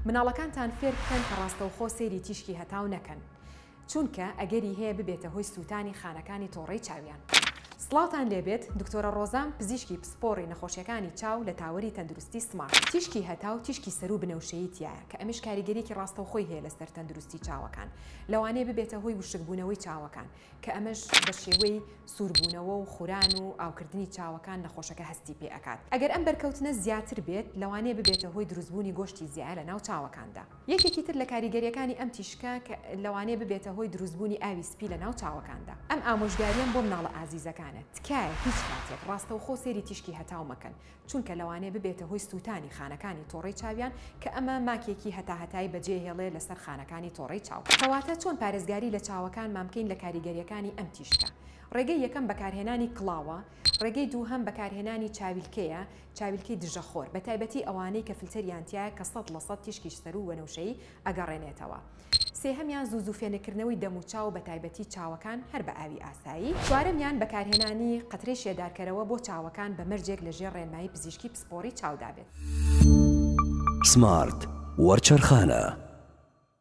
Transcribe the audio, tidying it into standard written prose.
مناڵەکانتان فێر بکەن کە ڕاستەوخۆ سەیری تیشکی هەتاو نەکەن، چونکە ئەگەری هەیە ببێتە هۆی سووتانی خانەکانی تۆڕەی چاویان. سڵاوتان لێبێت، دکتۆرە ڕۆزام پزیشکی پسپۆڕی نەخۆشیەکانی چاو لە تاوەری تەندروستی سمارت. تیشکی هەتاو تیشکی سەروو بنەوشەیی تیایە کە ئەمش کاریگەریەکی ڕاستەوخۆی هەیە لەسەر تەندروستی چاوەکان، لەوانەیە ببێتە هۆی وشکبوونەوەی چاوەکان کە ئەمەش بە شێوەی سووربوونەوە و خوران و ئاوکردنی چاوەکان نەخۆشەکە هەستی پێ ئەکات. ئەگەر ئەم بەرکەوتنە زیاتر بێت لەوانەیە ببێتە هۆی دروستبوونی گۆشتی زیایە لەناو چاوەکاندا. یەکێکی تر لە کاریگەریەکانی ئەم تیشکە کە لەوانەیە ببێتە هۆی دروستبوونی ئاوی سپی لە ناو چاوەکاندا. ئەم ئامۆژگاریەم بۆ مناڵە ئازیزەکانە تکایە هیچ کاتێک ڕاستەوخۆ سەیری تیشکی هەتاو مەکەن چونکە لەوانەیە ببێتە هۆی سووتانی خانەکانی تۆڕەی چاویان کە ئەمە ماکێکی هەتاهەتایی بەجێهێڵێ لەسەر خانەکانی تۆڕەی چاو. کەواتە چۆن پارێزگاری لە چاوەکانمان بکەین لە کاریگەریەکانی ئەم تیشکە؟ ڕێگەی یەکەم بەکارهێنانی کڵاوە، ڕێگەی دووهەم بەکارهێنانی چاویلکەیە، چاویلکەی دژە خۆر، بەتایبەتی ئەوانەی کە فلتەریان تیایە کە 100% تیشکی سەروو وەنەوشەیی ئەگەڕێنێتەوە. سێهەمیان زوو زوو فێنککردنەوەی دەم و چاو بەتایبەتی چاوەکان هەر بە ئاوی ئاسایی. چوارەمیان بەکارهێنانی قەترەی شێدارکەرەوە بۆ چاوەکان بە مەرجێک لە ژێر ڕێنمایی پزیشکی پسپۆڕی چاودا بێت. سمارت وەرچەرخانە.